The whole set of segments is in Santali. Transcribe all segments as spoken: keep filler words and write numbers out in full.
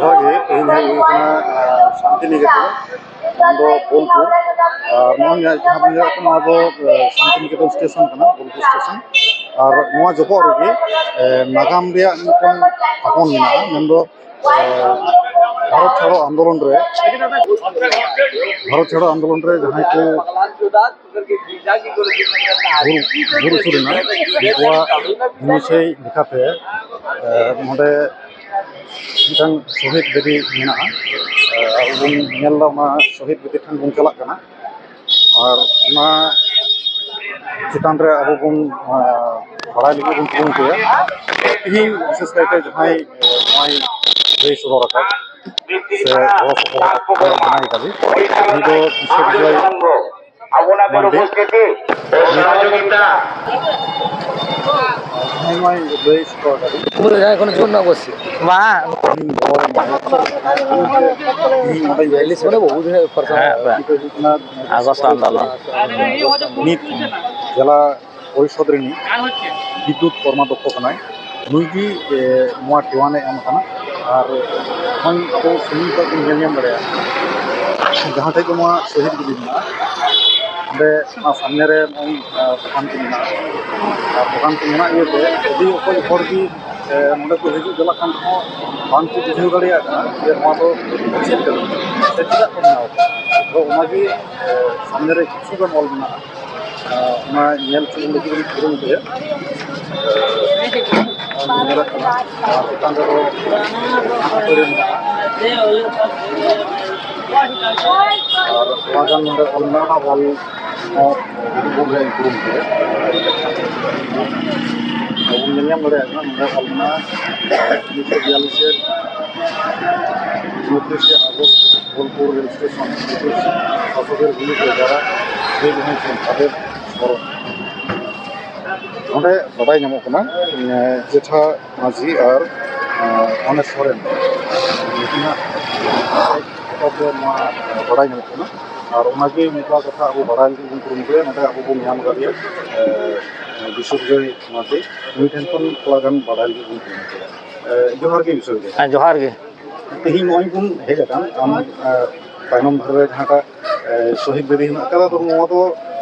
ᱡᱚᱦᱟᱨ ᱜᱮ, ᱤᱧ ᱦᱮᱡ ᱦᱩᱭ ᱠᱟᱱᱟ, ᱟᱸ, ᱥᱟᱱᱛᱤᱱᱤᱠᱮᱛᱚᱱ, ᱢᱮᱱᱫᱚ ᱵᱳᱞᱯᱩᱨ᱾ ᱟᱨ ᱱᱚᱣᱟ ᱡᱟᱦᱟᱸ ᱵᱚᱱ ᱧᱮᱞᱮᱫ ᱠᱟᱱᱟ, ᱱᱚᱣᱟ ᱫᱚ, ᱟᱸ, ᱥᱟᱱᱛᱤᱱᱤᱠᱮᱛᱚᱱ ᱥᱴᱮᱥᱚᱱ ᱠᱟᱱᱟ, ᱵᱳᱞᱯᱩᱨ ᱥᱴᱮᱥᱚᱱ᱾ ᱟᱨ ᱱᱚᱣᱟ ᱡᱚᱯᱚᱜ ᱨᱮᱜᱮ, ᱟᱸ, ᱱᱟᱜᱟᱢ ᱨᱮᱭᱟᱜ ᱢᱤᱫᱴᱟᱝ ᱛᱷᱟᱯᱚᱱ ᱢᱮᱱᱟᱜᱼᱟ, ᱢᱮᱱᱫᱚ, ᱟᱸ, ᱵᱷᱟᱨᱚᱛ ᱪᱷᱟᱲᱚ ᱟᱱᱫᱳᱞᱚᱱ ᱨᱮ, ᱵᱷᱟᱨᱚᱛ ᱪᱷᱟᱲᱚ ᱟᱱᱫᱳᱞᱚᱱ ᱨᱮ ᱡᱟᱦᱟᱸᱭ ᱠᱚ ᱵᱩᱨᱩ, ᱵᱩᱨᱩ ᱥᱩᱨ ᱨᱮᱱᱟᱜ ᱩᱱᱠᱩᱣᱟᱜ ᱵᱤᱱᱤᱥᱚᱭ ᱞᱮᱠᱟᱛᱮ, ᱮ, ᱱᱚᱰᱮ ᱢᱤᱫᱴᱟᱝ ᱥᱚᱦᱤᱫ ᱵᱮᱫᱤ ᱢᱮᱱᱟᱜᱼᱟ᱾ ᱮ, ᱟᱵᱚ ᱵᱚᱱ ᱧᱮᱞ ᱮᱫᱟ, ᱚᱱᱟ ᱥᱚᱦᱤᱫ ᱵᱮᱫᱤ ᱴᱷᱮᱱ ᱵᱚᱱ ᱪᱟᱞᱟᱜ ᱠᱟᱱᱟ᱾ ᱟᱨ ᱚᱱᱟ ᱪᱮᱛᱟᱱ ᱨᱮ ᱟᱵᱚ ᱵᱚᱱ, ᱮ, ᱵᱟᱲᱟᱭ ᱞᱟᱹᱜᱤᱫ ᱵᱚᱱ ᱠᱩᱨᱩᱢᱩᱴᱩᱭᱟ᱾ ᱛᱮᱦᱮᱧ ᱵᱤᱥᱮᱥ ᱠᱟᱭᱛᱮ ᱡᱟᱦᱟᱸᱭ, ᱮ, ᱱᱚᱣᱟᱭ ᱞᱟᱹᱭ ᱥᱚᱫᱚᱨ ᱟᱠᱟᱫ ᱥᱮ ᱜᱚᱲᱚ ᱥᱚᱯᱚᱦᱚᱫ ᱮᱢ ᱮᱢᱟᱭ ᱠᱟᱱᱟ, ᱩᱱᱤ ᱫᱚ ᱵᱤᱥᱥᱚ ᱵᱤᱡᱚᱭ ᱟᱵᱚᱱᱟᱜ ᱢᱟᱱᱰᱤ᱾ ᱩᱯᱚᱥᱛᱷᱤᱛᱤ ᱚ ᱥᱚᱦᱚᱡᱳᱜᱤᱛᱟ᱾ ᱦᱮᱸ, ᱱᱚᱣᱟ ᱞᱟᱹᱭ ᱥᱚᱫᱚᱨ ᱠᱟᱫᱟᱹᱧ᱾ ᱩᱱᱠᱩ ᱫᱚ ᱡᱟᱦᱟᱸᱭ ᱠᱷᱚᱱ ᱡᱳᱨ ᱨᱮᱱᱟᱜ ᱵᱚᱥ᱾ ᱵᱟᱝ᱾ ᱤᱧ ᱵᱚᱲᱚ ᱤᱧ ᱱᱚᱰᱮ ᱤᱝᱞᱤᱥ ᱢᱟᱱᱮ ᱵᱟᱵᱩ ᱫᱷᱟᱨᱟ ᱯᱟᱨᱥᱚᱱ᱾ ᱦᱮᱸ, ᱦᱮᱸ᱾ ᱱᱤᱛ ᱡᱮᱞᱟ ᱯᱚᱨᱤᱥᱚᱫᱽ ᱨᱤᱱᱤᱡ ᱵᱤᱫᱽᱭᱩᱛ ᱠᱚᱨᱢᱟᱫᱷᱚᱠᱠᱷᱚ ᱠᱟᱱᱟᱭ᱾ ᱱᱩᱭ ᱜᱮ, ᱮ, ᱱᱚᱣᱟ ᱴᱷᱮᱣᱟᱱᱮ ᱮᱢ ᱟᱠᱟᱱᱟ᱾ ᱟᱨ ᱱᱚᱜᱼᱚᱭ ᱟᱵᱚ ᱥᱩᱱᱤᱞ ᱛᱟᱠᱚ ᱧᱮᱞ ᱧᱟᱢ ᱫᱟᱲᱮᱭᱟᱜᱼᱟ, ᱡᱟᱦᱟᱸ ᱴᱷᱮᱡ ᱫᱚ ᱱᱚᱣᱟ ᱥᱚᱦᱤᱫ ᱵᱮᱫᱤ ᱢᱮᱱᱟᱜᱼᱟ, ᱚᱸᱰᱮ ᱚᱱᱟ ᱥᱟᱢᱱᱮ ᱨᱮ ᱱᱚᱜᱼᱚᱭ, ᱮ, ᱫᱚᱠᱟᱱ ᱠᱚ ᱢᱮᱱᱟᱜᱼᱟ᱾ ᱟᱨ ᱫᱚᱠᱟᱱ ᱠᱚ ᱢᱮᱱᱟᱜ ᱤᱭᱟᱹᱛᱮ ᱟᱹᱰᱤ ᱚᱠᱚᱡ ᱦᱚᱲ ᱜᱮ, ᱮ, ᱱᱚᱸᱰᱮ ᱠᱚ ᱦᱤᱡᱩᱜ ᱪᱟᱞᱟᱜ ᱠᱟᱱ ᱨᱮᱦᱚᱸ ᱵᱟᱝ ᱠᱚ ᱵᱩᱡᱷᱟᱹᱣ ᱫᱟᱲᱮᱭᱟᱜ ᱠᱟᱱᱟ ᱡᱮ ᱱᱚᱣᱟ ᱫᱚ ᱪᱮᱫ ᱠᱟᱱᱟ ᱥᱮ ᱪᱮᱫᱟᱜ ᱠᱚ ᱵᱮᱱᱟᱣ ᱠᱟᱫᱟ᱾ ᱟᱫᱚ ᱚᱱᱟᱜᱮ, ᱮ, ᱥᱟᱢᱱᱮ ᱨᱮ ᱠᱤᱪᱷᱩ ᱜᱟᱱ ᱚᱞ ᱢᱮᱱᱟᱜᱼᱟ᱾ ᱟᱨ ᱚᱱᱟ ᱧᱮᱞ ᱦᱚᱪᱚ ᱞᱟᱹᱜᱤᱫ ᱤᱧ ᱠᱩᱨᱩᱢᱩᱴᱩᱭᱟ᱾ ᱟᱨ ᱧᱮᱞᱚᱜ ᱠᱟᱱᱟ, ᱟᱨ ᱪᱮᱛᱟᱱ ᱨᱮᱫᱚ ᱟᱹᱛᱩ ᱨᱮ ᱢᱮᱱᱟᱜᱼᱟ᱾ ᱟᱨ ᱛᱷᱚᱲᱟ ᱜᱟᱱ ᱱᱚᱰᱮ ᱚᱞ ᱢᱮᱱᱟᱜᱼᱟ, ᱚᱱᱟ ᱚᱞ ᱦᱚᱸ ᱟᱹᱰᱤ ᱵᱷᱩᱞ ᱨᱮ ᱠᱩᱨᱩᱢᱩᱴᱩᱭᱟ᱾ ᱟᱵᱚ ᱧᱮᱞ ᱧᱟᱢ ᱫᱟᱲᱮᱭᱟᱜ ᱠᱟᱱᱟ, ᱱᱚᱰᱮ ᱚᱞ ᱢᱮᱱᱟᱜᱼᱟ, ᱩᱱᱤᱥᱥᱚ ᱵᱤᱭᱟᱞᱞᱤᱥ ᱨᱮ ᱩᱱᱛᱨᱤᱥᱮ August Bolpur rail station British ᱥᱟᱥᱚᱠᱮᱨ ᱜᱩᱞᱤᱛᱮ ᱡᱟᱨᱟ ᱥᱤᱫ ᱦᱩᱭ ᱠᱟᱱ ᱛᱟᱦᱮᱸᱫ ᱥᱚᱨᱚᱱ᱾ ᱱᱚᱰᱮ ᱵᱟᱰᱟᱭ ᱧᱟᱢᱚᱜ ᱠᱟᱱᱟ, ᱮᱸ, ᱡᱮᱴᱷᱟ ᱢᱟᱹᱡᱷᱤ ᱟᱨ, ᱮᱸ, ᱢᱚᱱᱮ ᱥᱚᱨᱮᱱ ᱱᱩᱠᱤᱱᱟᱜ ᱠᱷᱚᱵᱚᱨ ᱫᱚ ᱱᱚᱣᱟ ᱵᱟᱰᱟᱭ ᱧᱟᱢᱚᱜ ᱠᱟᱱᱟ᱾ ᱟᱨ ᱚᱱᱟᱜᱮ ᱢᱤᱫ ᱵᱟᱨ ᱠᱟᱛᱷᱟ ᱟᱵᱚ ᱵᱟᱰᱟᱭ ᱞᱟᱹᱜᱤᱫ ᱵᱚᱱ ᱠᱩᱨᱩᱢᱩᱴᱩᱭᱟ᱾ ᱱᱚᱰᱮ ᱟᱵᱚ ᱵᱚᱱ ᱧᱟᱢ ᱟᱠᱟᱫᱮᱭᱟ, ᱮᱸ, ᱵᱤᱥᱩᱫᱷ ᱡᱚᱭ ᱢᱟᱨᱰᱤ, ᱩᱱᱤ ᱴᱷᱮᱱ ᱠᱷᱚᱱ ᱛᱷᱚᱲᱟ ᱜᱟᱱ ᱵᱟᱰᱟᱭ ᱞᱟᱹᱜᱤᱫ ᱵᱚᱱ ᱠᱩᱨᱩᱢᱩᱴᱩᱭᱟ᱾ ᱮᱸ, ᱡᱚᱦᱟᱨ ᱜᱮ ᱵᱤᱥᱩᱫᱷ ᱡᱚᱭ᱾ ᱦᱮᱸ, ᱡᱚᱦᱟᱨ ᱜᱮ᱾ ᱛᱮᱦᱮᱧ ᱱᱚᱜᱼᱚᱭ ᱵᱚᱱ ᱦᱮᱡ ᱟᱠᱟᱱ, ᱟᱢ ᱛᱟᱭᱱᱚᱢ ᱫᱷᱟᱨᱮ ᱨᱮ ᱡᱟᱦᱟᱸᱴᱟᱜ ᱥᱚᱦᱤᱫ ᱵᱮᱫᱤ ᱦᱮᱱᱟᱜ ᱟᱠᱟᱫᱟ, ᱛᱚ ᱱᱚᱣᱟ ᱫᱚ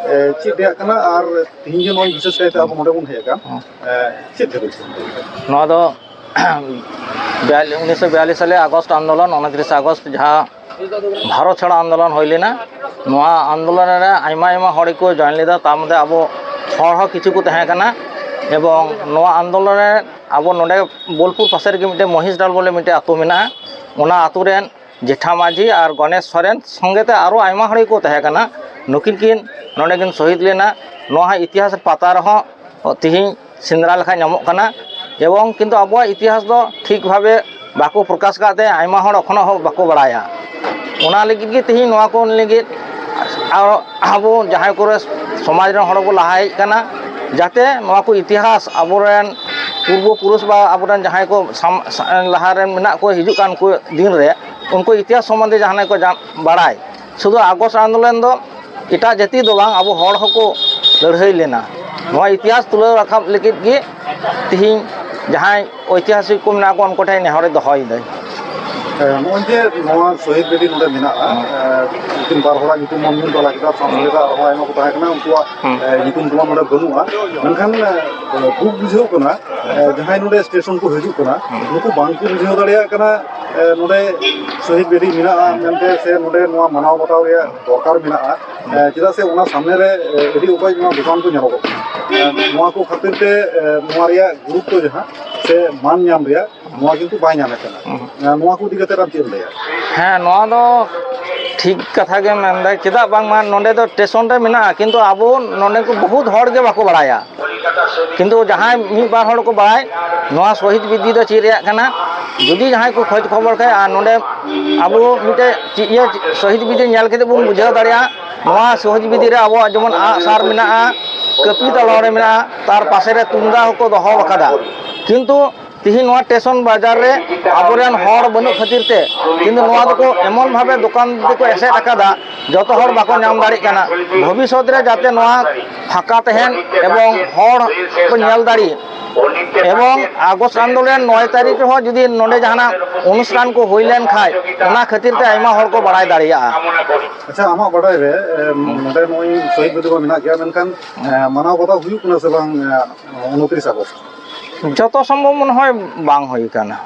ᱪᱮᱫ ᱨᱮᱭᱟᱜ ᱠᱟᱱᱟ? ᱟᱨ ᱛᱮᱦᱮᱧ ᱡᱮ ᱱᱚᱜᱼᱚᱭ ᱵᱤᱥᱮᱥ ᱠᱟᱭᱛᱮ ᱟᱵᱚ ᱱᱚᱰᱮ ᱵᱚᱱ ᱦᱮᱡ ᱟᱠᱟᱱ, ᱪᱮᱫ ᱠᱷᱟᱹᱛᱤᱨ ᱛᱮ? ᱱᱚᱣᱟ ᱫᱚ ᱵᱤᱭᱟᱞ- ᱩᱱᱤᱥᱥᱚ ᱵᱤᱭᱟᱞᱞᱤᱥ ᱥᱟᱞᱮ ᱟᱜᱚᱥᱴ ᱟᱱᱫᱳᱞᱚᱱ, ᱩᱱᱛᱨᱤᱥ ᱟᱜᱚᱥᱴ ᱡᱟᱦᱟᱸ ᱵᱷᱟᱨᱚᱛ ᱪᱷᱟᱲᱚ ᱟᱱᱫᱳᱞᱚᱱ ᱦᱩᱭ ᱞᱮᱱᱟ, ᱱᱚᱣᱟ ᱟᱱᱫᱳᱞᱚᱱ ᱨᱮ ᱟᱭᱢᱟ ᱟᱭᱢᱟ ᱦᱚᱲ ᱜᱮᱠᱚ ᱡᱚᱭᱮᱱ ᱞᱮᱫᱟ᱾ ᱛᱟᱨ ᱢᱚᱫᱽᱫᱷᱮ ᱟᱵᱚ ᱦᱚᱲ ᱦᱚᱸ ᱠᱤᱪᱷᱩ ᱠᱚ ᱛᱟᱦᱮᱸ ᱠᱟᱱᱟ᱾ ᱮᱵᱚᱝ ᱱᱚᱣᱟ ᱟᱱᱫᱳᱞᱚᱱ ᱨᱮ ᱟᱵᱚ ᱱᱚᱰᱮ ᱵᱳᱞᱯᱩᱨ ᱯᱟᱥᱮ ᱨᱮᱜᱮ ᱢᱤᱫᱴᱮᱱ ᱢᱚᱦᱤᱥᱰᱟᱞ ᱵᱚᱞᱮ ᱢᱤᱫᱴᱮᱱ ᱟᱹᱛᱩ ᱢᱮᱱᱟᱜᱼᱟ, ᱚᱱᱟ ᱟᱹᱛᱩ ᱨᱮᱱ ᱡᱮᱴᱷᱟ ᱢᱟᱹᱡᱷᱤ ᱟᱨ ᱜᱚᱱᱮᱥ ᱥᱚᱨᱮᱱ ᱥᱚᱸᱜᱮ ᱛᱮ ᱟᱨᱚ ᱟᱭᱢᱟ ᱦᱚᱲ ᱜᱮᱠᱚ ᱛᱟᱦᱮᱸ ᱠᱟᱱᱟ᱾ ᱱᱩᱠᱤᱱ ᱠᱤᱱ ᱱᱚᱰᱮ ᱠᱤᱱ ᱥᱚᱦᱤᱫ ᱞᱮᱱᱟ᱾ ᱱᱚᱣᱟ ᱦᱚᱸ ᱤᱛᱤᱦᱟᱥ ᱯᱟᱛᱟ ᱨᱮᱦᱚᱸ ᱛᱮᱦᱮᱧ ᱥᱮᱸᱫᱽᱨᱟ ᱞᱮᱠᱷᱟᱱ ᱧᱟᱢᱚᱜ ᱠᱟᱱᱟ᱾ ᱮᱵᱚᱝ ᱠᱤᱱᱛᱩ ᱟᱵᱚᱣᱟᱜ ᱤᱛᱤᱦᱟᱥ ᱫᱚ ᱴᱷᱤᱠ ᱵᱷᱟᱵᱮ ᱵᱟᱠᱚ ᱯᱨᱚᱠᱟᱥ ᱟᱠᱟᱫ ᱛᱮ ᱟᱭᱢᱟ ᱦᱚᱲ ᱮᱠᱷᱚᱱᱚ ᱦᱚᱸ ᱵᱟᱠᱚ ᱵᱟᱲᱟᱭᱟ᱾ ᱚᱱᱟ ᱞᱟᱹᱜᱤᱫ ᱜᱮ ᱛᱮᱦᱮᱧ ᱱᱚᱣᱟ ᱠᱚ ᱞᱟᱹᱜᱤᱫ ᱟᱨ ᱟᱵᱚ ᱡᱟᱦᱟᱸᱭ ᱠᱚᱨᱮ ᱥᱚᱢᱟᱡᱽ ᱨᱮᱱ ᱦᱚᱲ ᱠᱚ ᱞᱟᱦᱟ ᱦᱮᱡ ᱟᱠᱟᱱᱟ, ᱡᱟᱛᱮ ᱱᱚᱣᱟ ᱠᱚ ᱤᱛᱤᱦᱟᱥ ᱟᱵᱚᱨᱮᱱ ᱯᱩᱨᱵᱚ ᱯᱩᱨᱩᱥ ᱵᱟ ᱟᱵᱚᱨᱮᱱ ᱡᱟᱦᱟᱸᱭ ᱠᱚ ᱥᱟᱢ-, ᱥᱟ-, ᱞᱟᱦᱟ ᱨᱮᱱ ᱢᱮᱱᱟᱜ ᱠᱚ, ᱦᱤᱡᱩᱜ ᱠᱟᱱ ᱠᱚ ᱫᱤᱱ ᱨᱮ ᱩᱱᱠᱩ ᱤᱛᱤᱦᱟᱥ ᱥᱚᱢᱵᱚᱱᱫᱷᱮ ᱡᱟᱦᱟᱸᱭ ᱠᱚ ᱡᱟᱱ-, ᱵᱟᱲᱟᱭ᱾ ᱥᱩᱫᱷᱩ ᱟᱜᱚᱥᱴ ᱟᱱᱫᱳᱞᱚᱱ ᱫᱚ ᱮᱴᱟᱜ ᱡᱟᱹᱛᱤ ᱫᱚ ᱵᱟᱝ, ᱟᱵᱚ ᱦᱚᱲ ᱦᱚᱸᱠᱚ ᱞᱟᱹᱲᱦᱟᱹᱭ ᱞᱮᱱᱟ᱾ ᱱᱚᱣᱟ ᱤᱛᱤᱦᱟᱥ ᱛᱩᱞᱟᱹᱣ ᱨᱟᱠᱟᱵ ᱞᱟᱹᱜᱤᱫ ᱜᱮ ᱛᱮᱦᱮᱧ ᱡᱟᱦᱟᱸᱭ ᱳᱭᱛᱤᱦᱟᱥᱤᱠ ᱠᱚ ᱢᱮᱱᱟᱜ ᱠᱚᱣᱟ, ᱩᱱᱠᱩ ᱴᱷᱮᱱ ᱱᱮᱦᱚᱨᱮ ᱫᱚᱦᱚᱭᱮᱫᱟᱹᱧ᱾ ᱦᱮᱸ, ᱱᱚᱜᱼᱚᱭ ᱡᱮ ᱱᱚᱣᱟ ᱥᱚᱦᱤᱫ ᱵᱮᱫᱤ ᱱᱚᱰᱮ ᱢᱮᱱᱟᱜᱼᱟ, ᱦᱮᱸ᱾ ᱮ, ᱩᱱᱠᱤᱱ ᱵᱟᱨ ᱦᱚᱲᱟᱜ ᱧᱩᱛᱩᱢ ᱵᱚᱱ ᱧᱩᱢ ᱛᱟᱞᱟ ᱠᱮᱫᱟ, ᱥᱟᱶ ᱥᱚᱸᱜᱮ ᱛᱮ ᱟᱨᱦᱚᱸ ᱟᱭᱢᱟ ᱠᱚ ᱛᱟᱦᱮᱸ ᱠᱟᱱᱟ, ᱩᱱᱠᱩᱣᱟᱜ, ᱦᱮᱸ᱾ ᱮ, ᱧᱩᱛᱩᱢ ᱠᱚᱢᱟ ᱱᱚᱰᱮ ᱵᱟᱹᱱᱩᱜᱼᱟ᱾ ᱢᱮᱱᱠᱷᱟᱱ, ᱮ, ᱫᱩᱠ ᱵᱩᱡᱷᱟᱹᱣ ᱠᱟᱱᱟ, ᱮ, ᱡᱟᱦᱟᱸᱭ ᱱᱚᱰᱮ ᱥᱴᱮᱥᱚᱱ ᱠᱚ ᱦᱤᱡᱩᱜ ᱠᱟᱱᱟ, ᱦᱮᱸ᱾ ᱱᱩᱠᱩ ᱵᱟᱝ ᱠᱚ ᱵᱩᱡᱷᱟᱹᱣ ᱫᱟᱲᱮᱭᱟᱜ ᱠᱟᱱᱟ, ᱮ, ᱱᱚᱰᱮ ᱥᱚᱦᱤᱫ ᱵᱮᱫᱤ ᱢᱮᱱᱟᱜᱼᱟ ᱢᱮᱱᱛᱮ, ᱥᱮ ᱱᱚᱰᱮ ᱱᱚᱣᱟ ᱢᱟᱱᱟᱣ ᱵᱟᱛᱟᱣ ᱨᱮᱭᱟᱜ ᱫᱚᱨᱠᱟᱨ ᱢᱮᱱᱟᱜᱼᱟ᱾ ᱮ, ᱪᱮᱫᱟᱜ ᱥᱮ ᱚᱱᱟ ᱥᱟᱢᱱᱮ ᱨᱮ, ᱮ, ᱟᱹᱰᱤ ᱚᱠᱚᱡ ᱱᱚᱣᱟ ᱫᱚᱠᱟᱱ ᱠᱚ ᱧᱮᱞᱚᱜᱚᱜ ᱠᱟᱱᱟ᱾ ᱮ, ᱱᱚᱣᱟ ᱠᱚ ᱠᱷᱟᱹᱛᱤᱨ ᱛᱮ, ᱮ, ᱱᱚᱣᱟ ᱨᱮᱭᱟᱜ ᱜᱩᱨᱩᱛᱛᱚ ᱡᱟᱦᱟᱸ ᱥᱮ ᱢᱟᱱ ᱧᱟᱢ ᱨᱮᱭᱟᱜ, ᱱᱚᱣᱟ ᱠᱤᱱᱛᱩ ᱵᱟᱭ ᱧᱟᱢᱮᱫ ᱠᱟᱱᱟ᱾ ᱦᱩᱸ᱾ ᱮ, ᱱᱚᱣᱟ ᱠᱚ ᱤᱫᱤ ᱠᱟᱛᱮ ᱟᱢ ᱪᱮᱫ ᱮᱢ ᱞᱟᱹᱭᱟ? ᱦᱮᱸ, ᱱᱚᱣᱟ ᱫᱚ ᱴᱷᱤᱠ ᱠᱟᱛᱷᱟ ᱜᱮᱢ ᱢᱮᱱᱫᱟ᱾ ᱪᱮᱫᱟᱜ ᱵᱟᱝᱢᱟ ᱱᱚᱰᱮ ᱫᱚ ᱥᱴᱮᱥᱚᱱ ᱨᱮ ᱢᱮᱱᱟᱜᱼᱟ, ᱠᱤᱱᱛᱩ ᱟᱵᱚ ᱱᱚᱰᱮ ᱠᱚ ᱵᱚᱦᱩᱛ ᱦᱚᱲ ᱜᱮ ᱵᱟᱠᱚ ᱵᱟᱲᱟᱭᱟ᱾ ᱠᱤᱱᱛᱩ ᱡᱟᱦᱟᱸᱭ ᱢᱤᱫ ᱵᱟᱨ ᱦᱚᱲ ᱠᱚ ᱵᱟᱲᱟᱭ, ᱱᱚᱣᱟ ᱥᱚᱦᱤᱫ ᱵᱮᱫᱤ ᱫᱚ ᱪᱮᱫ ᱨᱮᱭᱟᱜ ᱠᱟᱱᱟ, ᱡᱩᱫᱤ ᱡᱟᱦᱟᱸᱭ ᱠᱚ ᱠᱷᱚᱡᱽ ᱠᱷᱚᱵᱚᱨ ᱠᱷᱟᱡ, ᱟᱨ ᱱᱚᱰᱮ ᱟᱵᱚ ᱢᱤᱫᱴᱮᱡ ᱪᱮᱫ ᱤᱭᱟᱹ ᱥᱚᱦᱤᱫ ᱵᱮᱫᱤ ᱧᱮᱞ ᱠᱟᱛᱮ ᱵᱚᱱ ᱵᱩᱡᱷᱟᱹᱣ ᱫᱟᱲᱮᱭᱟᱜᱼᱟ, ᱱᱚᱣᱟ ᱥᱚᱦᱤᱫ ᱵᱮᱫᱤ ᱨᱮ ᱟᱵᱚᱣᱟᱜ ᱡᱮᱢᱚᱱ ᱟᱜ ᱥᱟᱨ ᱢᱮᱱᱟᱜᱼᱟ, ᱠᱟᱹᱯᱤ ᱛᱟᱞᱟ ᱨᱮ ᱢᱮᱱᱟᱜᱼᱟ, ᱛᱟᱨ ᱯᱟᱥᱮ ᱨᱮ ᱛᱩᱢᱫᱟᱜ ᱦᱚᱸᱠᱚ ᱫᱚᱦᱚ ᱟᱠᱟᱫᱟ᱾ ᱠᱤᱱᱛᱩ ᱛᱤᱦᱤᱧ ᱱᱚᱣᱟ ᱥᱴᱮᱥᱚᱱ ᱵᱟᱡᱟᱨ ᱨᱮ ᱟᱵᱚᱨᱮᱱ ᱦᱚᱲ ᱵᱟᱹᱱᱩᱜ ᱠᱷᱟᱹᱛᱤᱨ ᱛᱮ, ᱠᱤᱱᱛᱩ ᱱᱚᱣᱟ ᱫᱚᱠᱚ ᱮᱢᱚᱱ ᱵᱷᱟᱵᱮ ᱫᱚᱠᱟᱱ ᱛᱮᱠᱚ ᱮᱥᱮᱫ ᱟᱠᱟᱫᱟ, ᱡᱚᱛᱚ ᱦᱚᱲ ᱵᱟᱠᱚ ᱧᱟᱢ ᱫᱟᱲᱮᱭᱟᱜ ᱠᱟᱱᱟ᱾ ᱵᱷᱚᱵᱤᱥᱥᱚᱛ ᱨᱮ ᱡᱟᱛᱮ ᱱᱚᱣᱟ ᱯᱷᱟᱸᱠᱟ ᱛᱟᱦᱮᱱ ᱮᱵᱚᱝ ᱦᱚᱲ ᱠᱚ ᱧᱮᱞ ᱫᱟᱲᱮ, ᱮᱵᱚᱝ ᱟᱜᱚᱥᱴ ᱟᱱᱫᱳᱞᱚᱱ ᱱᱚᱭ ᱛᱟᱹᱨᱤᱠᱷ ᱨᱮᱦᱚᱸ ᱡᱩᱫᱤ ᱱᱚᱰᱮ ᱡᱟᱦᱟᱱᱟᱜ ᱚᱱᱩᱥᱴᱷᱟᱱ ᱠᱚ ᱦᱩᱭ ᱞᱮᱱ ᱠᱷᱟᱡ, ᱚᱱᱟ ᱠᱷᱟᱹᱛᱤᱨ ᱛᱮ ᱟᱭᱢᱟ ᱦᱚᱲ ᱠᱚ ᱵᱟᱲᱟᱭ ᱫᱟᱲᱮᱭᱟᱜᱼᱟ᱾ ᱟᱪᱪᱷᱟ, ᱟᱢᱟᱜ ᱵᱟᱰᱟᱭ ᱨᱮ, ᱮ, ᱱᱚᱰᱮ ᱱᱚᱜᱼᱚᱭ ᱥᱚᱦᱤᱫ ᱵᱮᱫᱤ ᱢᱟ ᱢᱮᱱᱟᱜ ᱜᱮᱭᱟ, ᱢᱮᱱᱠᱷᱟᱱ, ᱮ, ᱢᱟᱱᱟᱣ ᱵᱟᱛᱟᱣ ᱦᱩᱭᱩᱜ ᱠᱟᱱᱟ ᱥᱮ ᱵᱟᱝ, ᱮ, ᱩᱱᱛᱨᱤᱥ ᱟᱜᱚᱥᱴ? ᱡᱚᱛᱚ ᱥᱚᱢᱵᱷᱚᱵ ᱢᱚᱱᱮ ᱦᱚᱭ ᱵᱟᱝ ᱦᱩᱭ ᱠᱟᱱᱟ᱾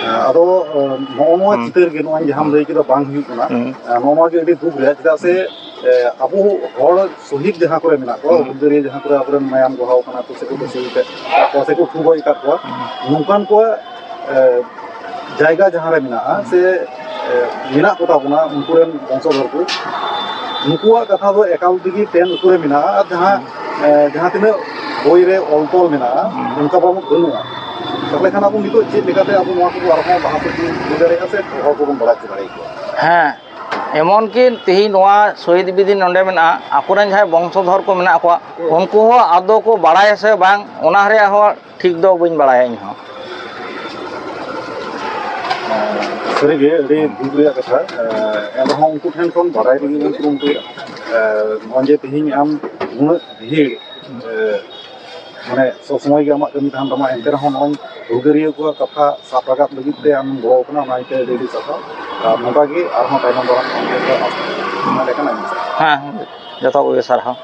ᱮ, ᱟᱫᱚ, ᱮ, ᱱᱚᱜᱼᱚ ᱱᱚᱣᱟ ᱦᱩᱸ᱾ ᱪᱤᱛᱟᱹᱨ ᱜᱮ, ᱱᱚᱜᱼᱚᱭ ᱡᱟᱦᱟᱸᱢ ᱞᱟᱹᱭ ᱠᱮᱫᱟ ᱵᱟᱝ ᱦᱩᱭᱩᱜ ᱠᱟᱱᱟ, ᱦᱩᱸ᱾ ᱮ, ᱱᱚᱜᱼᱚ ᱱᱚᱣᱟ ᱜᱮ ᱟᱹᱰᱤ ᱫᱩᱠ ᱨᱮᱭᱟᱜ, ᱪᱮᱫᱟᱜ ᱥᱮ, ᱮ, ᱟᱵᱚ ᱦᱚᱲ ᱥᱚᱦᱤᱫ ᱡᱟᱦᱟᱸ ᱠᱚᱨᱮ ᱢᱮᱱᱟᱜ ᱠᱚᱣᱟ, ᱦᱩᱸ᱾ ᱦᱩᱞᱜᱟᱹᱨᱤᱭᱟᱹ ᱡᱟᱦᱟᱸ ᱠᱚᱨᱮ ᱟᱵᱚᱨᱮᱱ ᱢᱟᱭᱟᱢ ᱵᱚᱦᱟᱣ ᱠᱟᱱᱟ ᱠᱚ, ᱥᱮ ᱠᱚ ᱥᱚᱦᱤᱫ ᱟᱠᱟᱫ ᱠᱚᱣᱟ, ᱥᱮ ᱠᱚ ᱴᱷᱩ ᱜᱚᱡ ᱟᱠᱟᱫ ᱠᱚᱣᱟ, ᱦᱩᱸ᱾ ᱱᱚᱝᱠᱟᱱ ᱠᱚᱣᱟᱜ, ᱮ, ᱡᱟᱭᱜᱟ ᱡᱟᱦᱟᱸ ᱨᱮ ᱢᱮᱱᱟᱜᱼᱟ, ᱥᱮ, ᱮ, ᱢᱮᱱᱟᱜ ᱠᱚᱛᱟ ᱵᱚᱱᱟ ᱩᱱᱠᱩ ᱨᱮᱱ ᱵᱚᱝᱥᱚᱫᱷᱚᱨ ᱠᱚ, ᱱᱩᱠᱩᱣᱟᱜ ᱠᱟᱛᱷᱟ ᱫᱚ ᱮᱠᱟᱞ ᱛᱮᱜᱮ ᱴᱮᱱ ᱩᱛᱟᱹᱨ ᱨᱮ ᱢᱮᱱᱟᱜᱼᱟ᱾ ᱟᱨ ᱡᱟᱦᱟᱸ, ᱮ, ᱡᱟᱦᱟᱸ ᱛᱤᱱᱟᱹᱜ ᱵᱳᱭ ᱨᱮ ᱚᱞ ᱛᱚᱞ ᱢᱮᱱᱟᱜᱼᱟ, ᱦᱩᱸ᱾ ᱚᱱᱠᱟ ᱵᱟᱵᱚᱫ ᱵᱟᱹᱱᱩᱜᱼᱟ᱾ ᱛᱟᱦᱚᱞᱮ ᱠᱷᱟᱱ ᱟᱵᱚ ᱱᱤᱛᱚᱜ ᱪᱮᱫ ᱞᱮᱠᱟᱛᱮ ᱟᱵᱚ ᱱᱚᱣᱟ ᱠᱚᱵᱚ ᱟᱨᱦᱚᱸ ᱞᱟᱦᱟ ᱥᱮᱫ ᱵᱚᱱ ᱤᱫᱤ ᱫᱟᱲᱮᱭᱟᱜᱼᱟ ᱥᱮ ᱦᱚᱲ ᱠᱚᱵᱚᱱ ᱵᱟᱲᱟᱭ ᱦᱚᱪᱚ ᱫᱟᱲᱮᱭᱟᱠᱚᱣᱟ? ᱦᱮᱸ, ᱮᱢᱚᱱ ᱠᱤ ᱛᱮᱦᱮᱧ ᱱᱚᱣᱟ ᱥᱚᱦᱤᱫ ᱵᱮᱫᱤ ᱱᱚᱰᱮ ᱢᱮᱱᱟᱜᱼᱟ, ᱟᱠᱚᱨᱮᱱ ᱡᱟᱦᱟᱸᱭ ᱵᱚᱝᱥᱚᱫᱷᱚᱨ ᱠᱚ ᱢᱮᱱᱟᱜ ᱠᱚᱣᱟ, ᱩᱱᱠᱩ ᱦᱚᱸ ᱟᱫᱚ ᱠᱚ ᱵᱟᱲᱟᱭᱟ ᱥᱮ ᱵᱟᱝ, ᱚᱱᱟ ᱨᱮᱭᱟᱜ ᱦᱚᱸ ᱴᱷᱤᱠ ᱫᱚ ᱵᱟᱹᱧ ᱵᱟᱲᱟᱭᱟ ᱤᱧ ᱦᱚᱸ᱾ ᱥᱟᱹᱨᱤᱜᱮ ᱟᱹᱰᱤ ᱫᱩᱠ ᱨᱮᱭᱟᱜ ᱠᱟᱛᱷᱟ, ᱮ, ᱮᱱᱨᱮᱦᱚᱸ ᱩᱱᱠᱩ ᱴᱷᱮᱱ ᱠᱷᱚᱱ ᱵᱟᱲᱟᱭ ᱞᱟᱹᱜᱤᱫ ᱵᱚᱱ ᱠᱩᱨᱩᱢᱩᱴᱩᱭᱟ᱾ ᱮ, ᱱᱚᱜᱼᱚᱭ ᱡᱮ ᱛᱮᱦᱮᱧ ᱟᱢ ᱩᱱᱟᱹᱜ ᱵᱷᱤᱲ, ᱮ, ᱢᱟᱱᱮ ᱥᱚᱵ ᱥᱚᱢᱚᱭ ᱜᱮ ᱟᱢᱟᱜ ᱠᱟᱹᱢᱤ ᱛᱟᱦᱮᱱ ᱛᱟᱢᱟ, ᱮᱱᱛᱮ ᱨᱮᱦᱚᱸ ᱱᱚᱜᱼᱚᱭ ᱦᱩᱞᱜᱟᱹᱨᱤᱭᱟᱹ ᱠᱚᱣᱟᱜ ᱠᱟᱛᱷᱟ ᱥᱟᱵ ᱨᱟᱠᱟᱵ ᱞᱟᱹᱜᱤᱫ ᱛᱮ ᱟᱢᱮᱢ ᱜᱚᱲᱚ ᱟᱠᱟᱱᱟ, ᱚᱱᱟ ᱤᱭᱟᱹᱛᱮ ᱟᱹᱰᱤ ᱟᱹᱰᱤ ᱥᱟᱨᱦᱟᱣ᱾ ᱟᱨ ᱱᱚᱝᱠᱟ ᱜᱮ ᱟᱨᱦᱚᱸ ᱛᱟᱭᱱᱚᱢ ᱫᱟᱨᱟᱢ ᱟᱢ ᱴᱷᱮᱱ ᱠᱷᱚᱱ ᱟᱥ-, ᱟᱭᱢᱟ ᱞᱮᱠᱟᱱᱟᱜ ᱤᱧ ᱦᱮᱸ, ᱡᱚᱛᱚ ᱠᱚᱜᱮ ᱥᱟᱨᱦᱟᱣ᱾